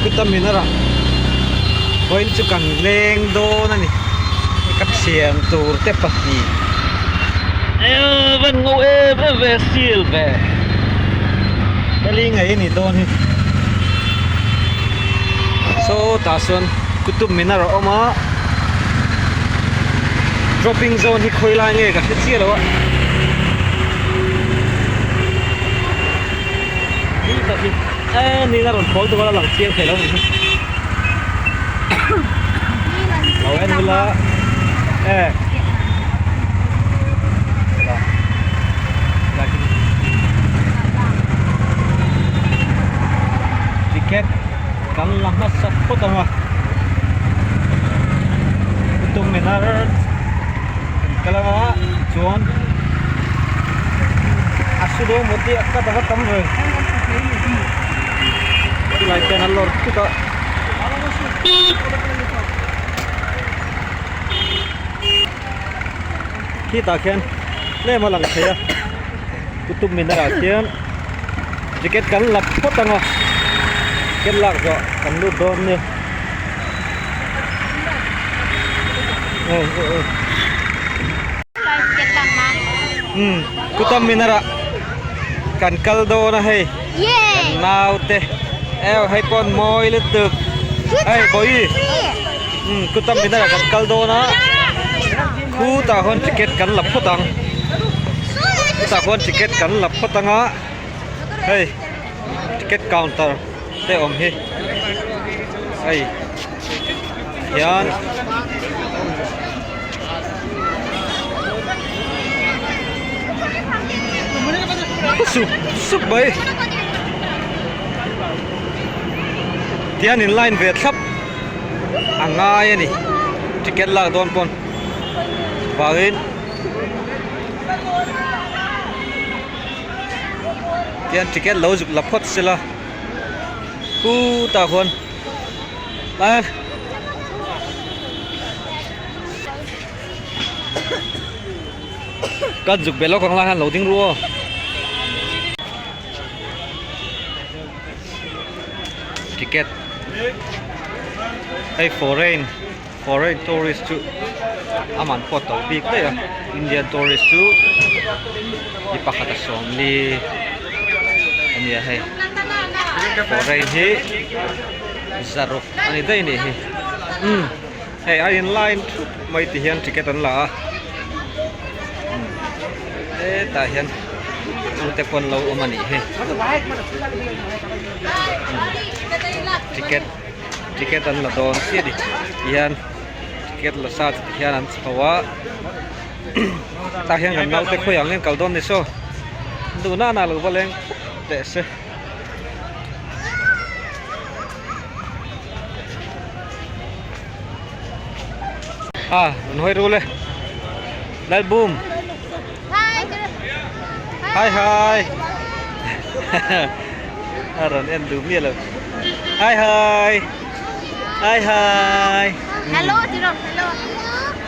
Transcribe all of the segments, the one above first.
Qutub Minar ah vawiin chu kan leng dawn a ni ka thian tur te pahnih eee van ngo em em ve seal ve heli ngei a nih dawn hi saw tah sawn Qutub Minar a awm a dropping zone hi khawi lai nge ka hre chiah lo a. Ni tak hi e ni na rawn khawl tur a lang chiang thei lo ni hi lo en ula e ticket kan la hmasa phawt ang a tum minar kan kal ang a chuan a su dawn maw tih a cut a va tam ve chulai ten a lawr tut a khitah khian tlem a lang thei a Qutub Minar ah khian ticket kan la phawt ang a ticket lak zawh kan lut dawn nia umm Qutub Minar ah kan kal dawn a hei kan naute ew hei pawh an mawi lutuk hei bawihi umm Qutub Minar ah kan kal dawn a khutah khuan ticket kan la phawt ang chutah khuan ticket kan la phawt ang a hei ticket counter te awm hi hei hian sup sup mai tian in line ve thlap a ngai a ni ticket lak dawn pawn vangin tian ticket lo zuk la phawt sela khutah khuan a kan zuk be lawk ang lai hian lo ding ru aw. Ticket hei foreign foreign tourist chu a man pawh to bik daih a Indian tourist chu mi pakhat a sawmli a ni a hei foreign hi zaruk a ni daih a nih hi umm hei a in line thup mai ti hian ticket an la a hetah hian ute pawn lo awm a nih hi ticket ticket an la dawn chiah a ni tihian ticket la sa chu tihian an chho a tah hian kan naute khawiah ang hian kal dawn ni saw duh nana lo va leng teh se. A an hawi rul e Lalbum Hi hi A rawn en duh miah lo Hi hi Hi hi Hello tiro hello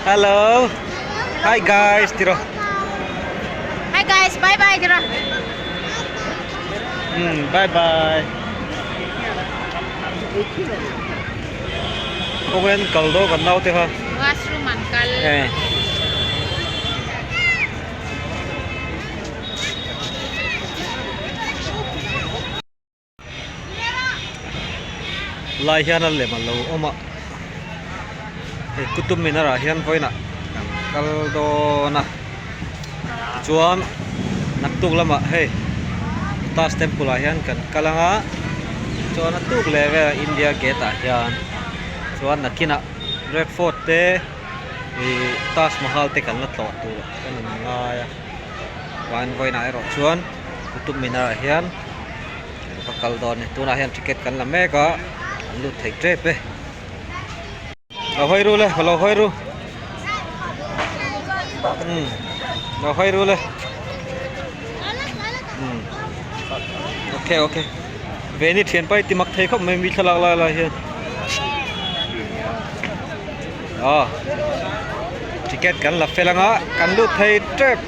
Hello Hi guys tiro Hi guys bye bye tiro Um bye bye Kawngin kal dawn kan naute kha. Washroom an kal. Eh. Lai hian a lem a lo awm a. Hei Qutub Minar ah hian vawiinah kan kal dawn a. Tichuan naktuk lamah hei Lotus Temple ah hian kan kal ang a chuan a tuk leh velah India Gate ah hian chuan nakinah Red Fort te ih Taj Mahal te kan la tlawh tur kan in ngai a chuan vawiinah erawh chuan Qutub Minar ah hian kan va kal dawn a ni tunah hian ticket kan la mek a an lut thei tep e. Lo hawi ru le lo hawi ru umm lo hawi ru le umm okay okay veni thian pai ti mak thei khawp mai mi thlalak lai lai hian ah ticket kan la fel anga kan lut thei tep.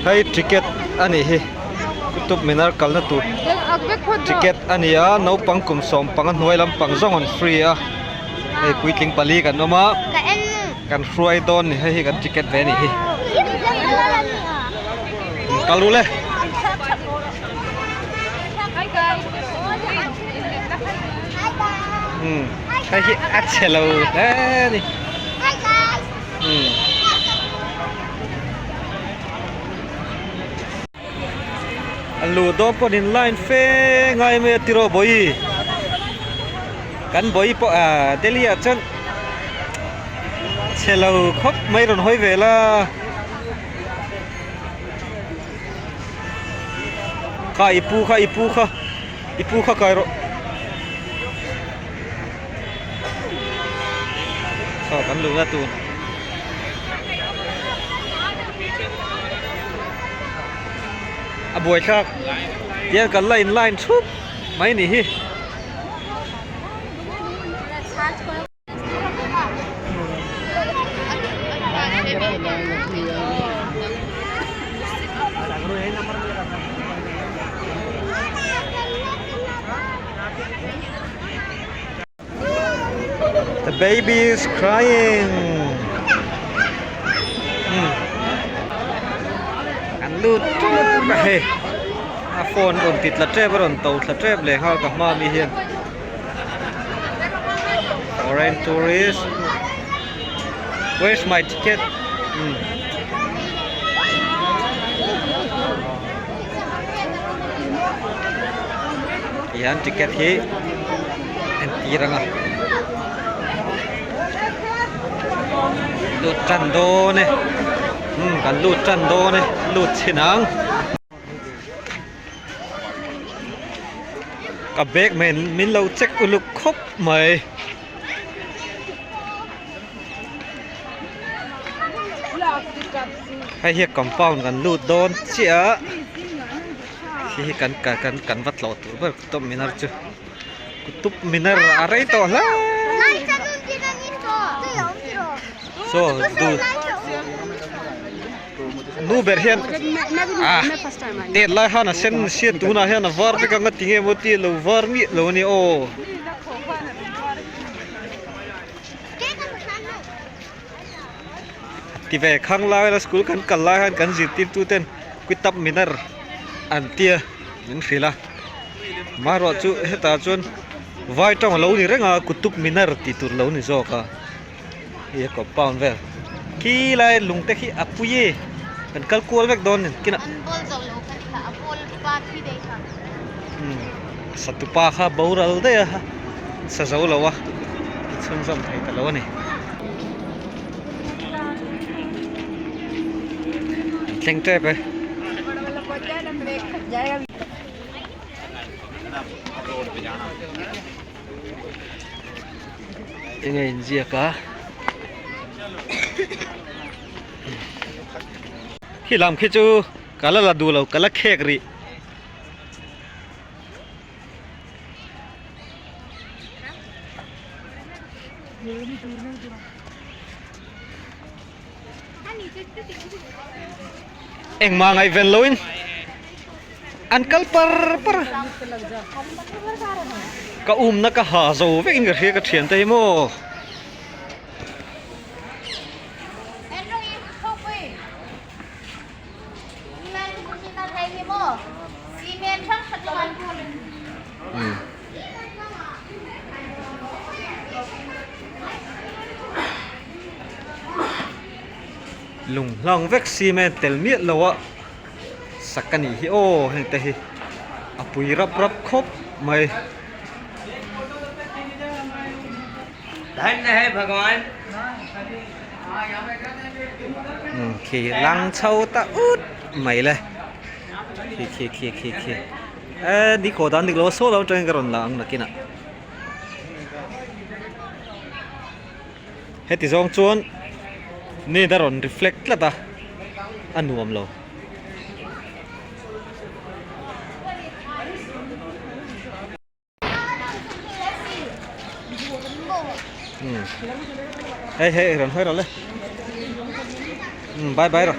Hei ticket a nih hi. Qutub Minar kalna tur ticket a ni a naupang kum sawmpanga hnuai lampang zawng an free a hei puitling pali kan awm a kan hruai dawn ni hei hi kan ticket ve a nih hi kal ru le. Hei hi a chhe lo hle a ni. A luh dawn pawh in line fe ngai mai a tiraw bawi kan bawi pawh ah Delhi ah chuan chhe lo khawp mai rawn hawi ve la kha i pu kha i pu kha i pu kha kai rawh saw kan luhna tur. A buai thlak tiang kan la in line thup mai ni hi. The baby is crying. Hmm. An lut tep a hei. A phone rawn ti tla tep a rawn to thla tep leh nghal ka hma mi hian. Foreign tourist. Where's my ticket? Hmm. Tihian ticket hi entir anga lut tan dawn e umm kan lut tan dawn e lut chhin ang ka bag men min lo check uluk khawp mai. Hei hi compound kan lut dawn chiah a khi hi kan kan kan va tlawh tur ber Qutub Minar chu Qutub Minar a rei tawh hle saw du nu ber hian ah tet lai khan a sen sia tunah hian a var vek ang a ti nge maw tia lo var miah lo a ni aw. Ti ve khang lai la school kan kal lai hian kan zirtirtu ten Qutub Minar an tia min hrilh a amaherawh chu hetah chuan vai tawng a lo ni reng a Qutub Minar tih tur lo ni zawk a hei a compound vel khi lai lung te khi a pui e kan kal kual vek dawn a ni kinah satupa kha boral daih a sa zo lo a chhunzawm thei ta lo a ni. An thleng tep e. Enge inziak a. Khi lam khi chu ka la la duh lo ka la khek rih. Engmah ngaihven loin an kal par par a, ka umna ka ha zo vekin ka hria ka thiante hi maw. Lung hlang vek cement tel miah lo a sak a nih hi aw heng te hi a pui rap rap khawp mai. Khi lang chho ta ut mai le khi khi khi khi khi e ni khaw dan dik lo saw lo atangin ka rawn la ang nakinah heti zawng chuan ni a rawn reflect tlat a a nuam lo. Hei hei rawn hawi rawh le bye bye rawh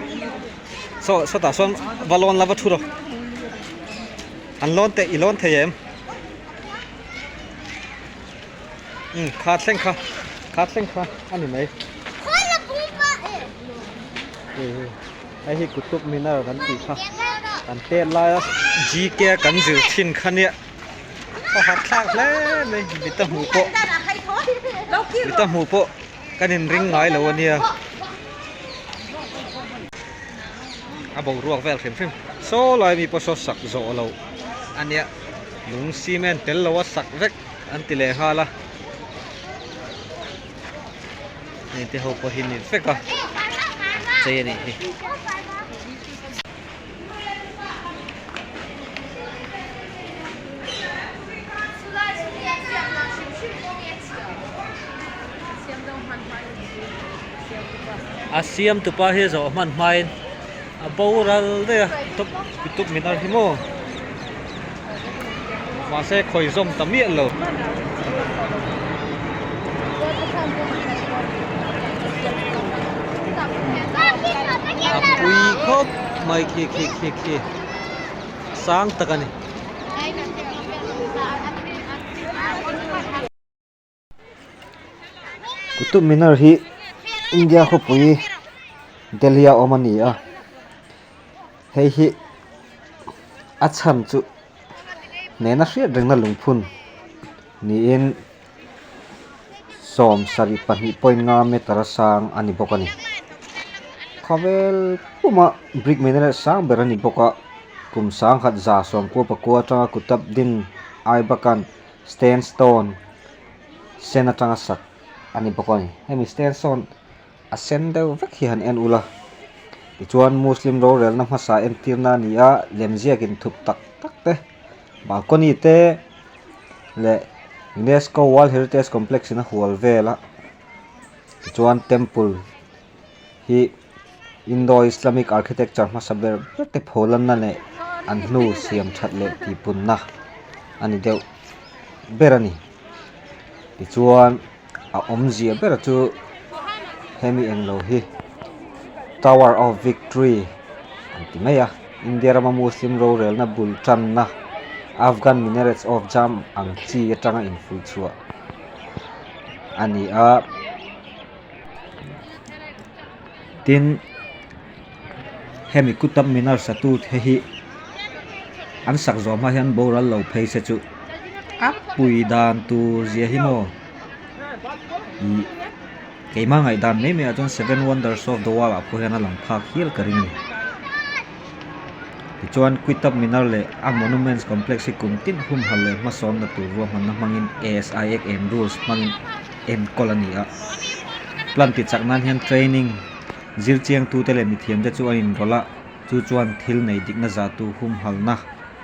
saw sawtah sawn va lawn la va thu rawh. An lawn teh i lawn thei em? Umm kha thleng kha kha thleng kha a ni mai. Hei hi Qutub Minar kan tih kha kan tet laia GK kan zir thin kha nia a hahthlak hle mai mita hmuh pawh mita hmuh pawh kan inring ngai lo a nia. A boruak vel hrim hrim saw lai mi pawh saw sak zawh loh a nia lung cement tel lo a sak vek an ti leh nghal a heng te ho pawh hi ni vek a chei a nih hi. A siam tupa hi zawh hman hmain a boral daih a tawp tup min ar hi maw mahse khawi zawm ta miah lo. A pui khawp mai khi khi khi khi sang tak a ni. Qutub Minar hi India khawpui Delhi a awm a ni a hei hi a chhan chu nena hriat rengna lungphun niin 72 point nga meter a sang a ni bawk a ni khawvel puma brick minaret sang ber a ni bawk a kum 1199 atanga Qutub din Aibakan Sandstone sen atanga sak a ni bawk a ni. Hemi sandstone a sen deuh vek hi han en ula tichuan muslim rorelna hmasa entirna a ni a lemziak inthup tak tak te balcony te leh UNESCO world heritage complex in a hual vel a tichuan temple hi Indo Islamic architecture hmasa ber ber te pholanna leh an hnu siam that leh tihpunna a ni deuh ber a ni. Tichuan a awmzia ber chu hemi englo hi Tower of Victory an ti mai a, India rama Muslim rorelna bul tanna Afghan Minarets of Jam ang chi atanga infuih chhuah a ni a. Tin, hemi Qutub Minar satu te hi an sak zawh hma hian boral lo phei se chu a pui dan tur zia hi maw ih keimah ngaihdan mai mai ah chuan seven wonders of the world ah pawh hian a lang phak hial ka ring a ni. Tichuan Qutub Minar leh a monuments complex hi kum tin humhalh leh hmasawnna tur ruahmanna hmangin ASI Act and Rules hmangin enkawl a ni a. Plan ti chak nan hian training zir chiang tute leh mithiam te chu an inrawlh a, chu chuan thil nei dikna zahtu humhalhna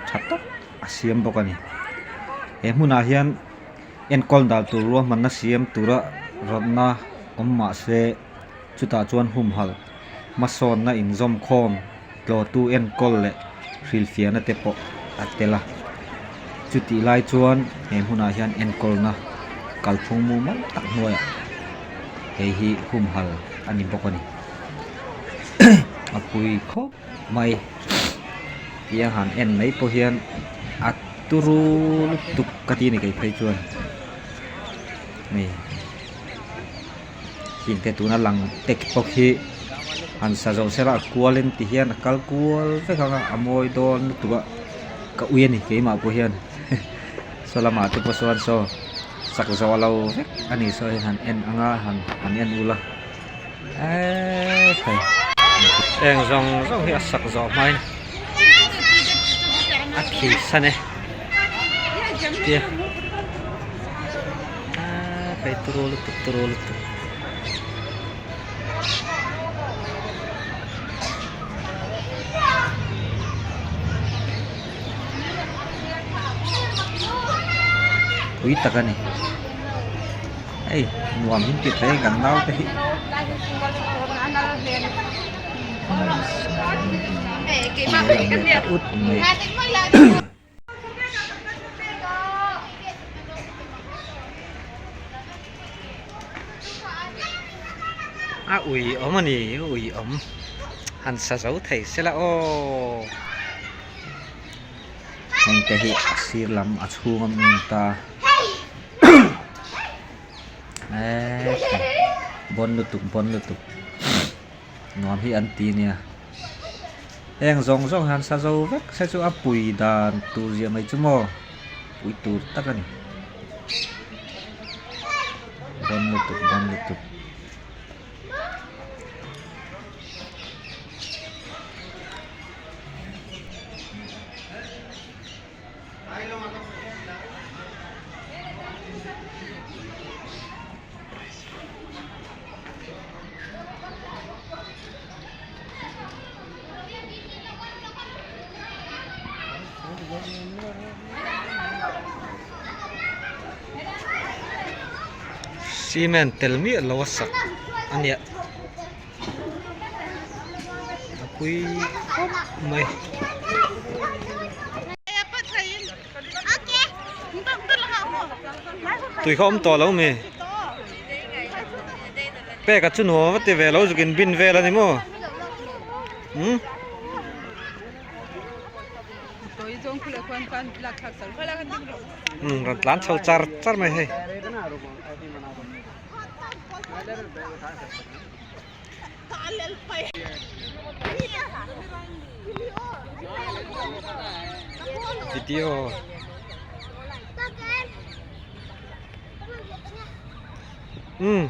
tha tak a siam bawk a ni. He hmunah hian enkawl dan tur ruahmanna siam tura rawtna awm mah se chutah chuan humhalh hmasawnna inzawmkhawm tlawhtu enkawl leh hrilhfiahna te pawh a tel a. Chutih lai chuan he hmunah hian enkawlna kalphung mumal tak hnuaiah hei hi humhal a ni bawk a ni. A pui khawp mai tia han en mai pawh hian a turu lutuk ka ti a ni kei phei chuan hei. Thing te tuna lang tek bawk hi han sa zo sela a kual in ti hian a kal kual vek ang a a mawi dawn lutuk a ka ui a ni keimah pawh hian saw lamah te pawh sawn saw sak zawh lo vek a ni saw hi han en ang a han han en ula eee khai heng zawng zawng hi a sak zawh hmain a khi san e tia. Hei turu lutuk turu lutuk. Pui tak a ni. Hei nuam hin ti thei kan nau te hi. Ut mai. A ui awm a ni a ui awm han sa zo thei se la aw. Heng te hi a sir lam a chhung a mi ta eee bawn lutuk bawn lutuk nuam hi an ti nia heng zawng zawng hian sa zo vek se chu a pui dan tur ziah mai chu maw pui tur tak a ni bawn lutuk bawn lutuk. Cement tel miah lo a sak a nia. A pui khawp mai. Tui kha awm tawh lo mi? Pek a chu nuam a ti ve lo zuk in bin vel a ni maw? Umm. Umm rawn tlan chho char char mai hei. Video umm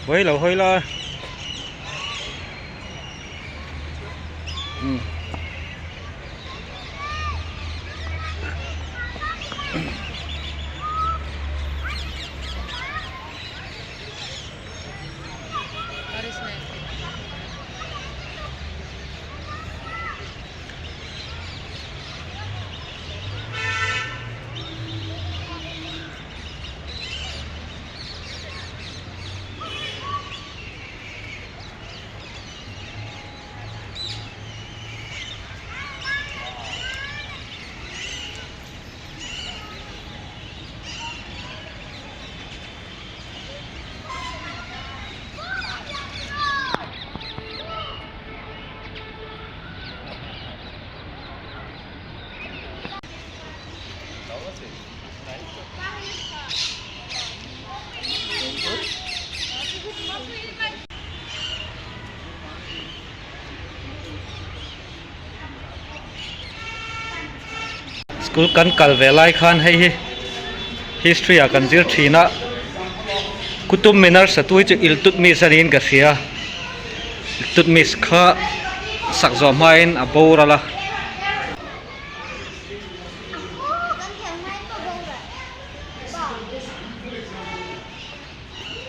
Hawi lo hawi la umm. School kan kal ve lai khan hei hi history ah kan zir thin a Qutub Minar satui chu Iltutmish a niin ka hria Iltutmish kha sak zawh hmain a boral a.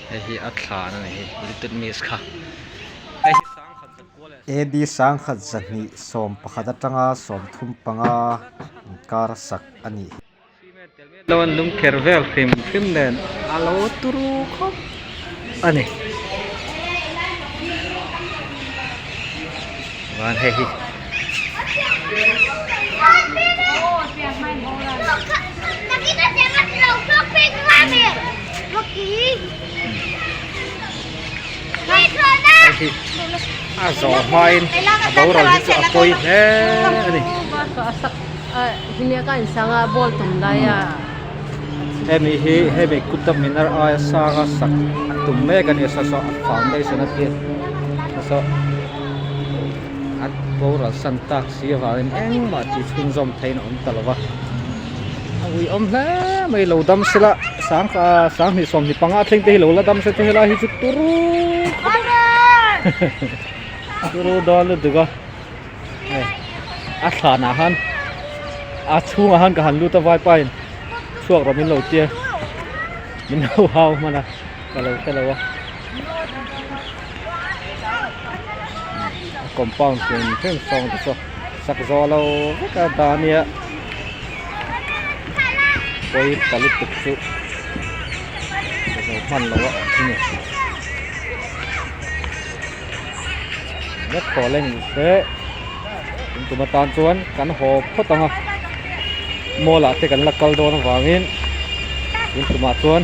Hei hi a thlan a ni hi Iltutmish kha hei hi sangkhat zakua leh. AD 2111 atanga 35 inkar sak a ni. Lo an lung kher vel hrim hrim nen a lo turu khawp a ni. Chuan hei hi hei hi a zawh hmain a boral hi chu a pawi hle a ni. Hemi hi hemi Qutub Minar aia sanga sak a tum mek a ni a saw a foundation a tia saw a boral san tak si avangin engmah tih chhunzawm theihin a awm ta lo va. ui awm hle mai lo dam sela sangha sanghnih sawmhnih panga thleng te hi lo la dam se chu helai hi chu turu turu dawn lutuk a hei a thlanah khan a chhungah khan ka han lut a vaipa in chhuak rawh min lo tia min lo hau hman a ka lo hre lo a compound hrim hrim sawng te chu sak zawh lo vek a dah ania pawi ta lutuk chu ka zo hman lo a awm hi ni vek tawh leng ni se in tum atan chuan kan haw phawt ang a mall ah te kan la kal dawn avangin in tumah chuan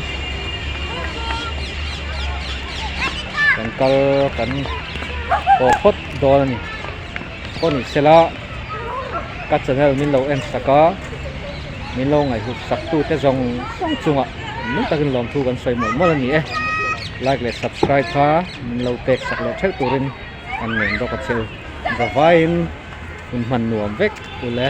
kan kal kan haw phawt dawn a ni pawh ni sela ka channel min lo en sak a min lo ngaihhlut sak tu te zawng zawng chungah nung takin lawmthu kan sawi mawlh mawlh a ni e like leh subscribe kha min lo pek sak leh theuh turin kan ngen bawk a cheu zavaiin hun hman nuam vek ule.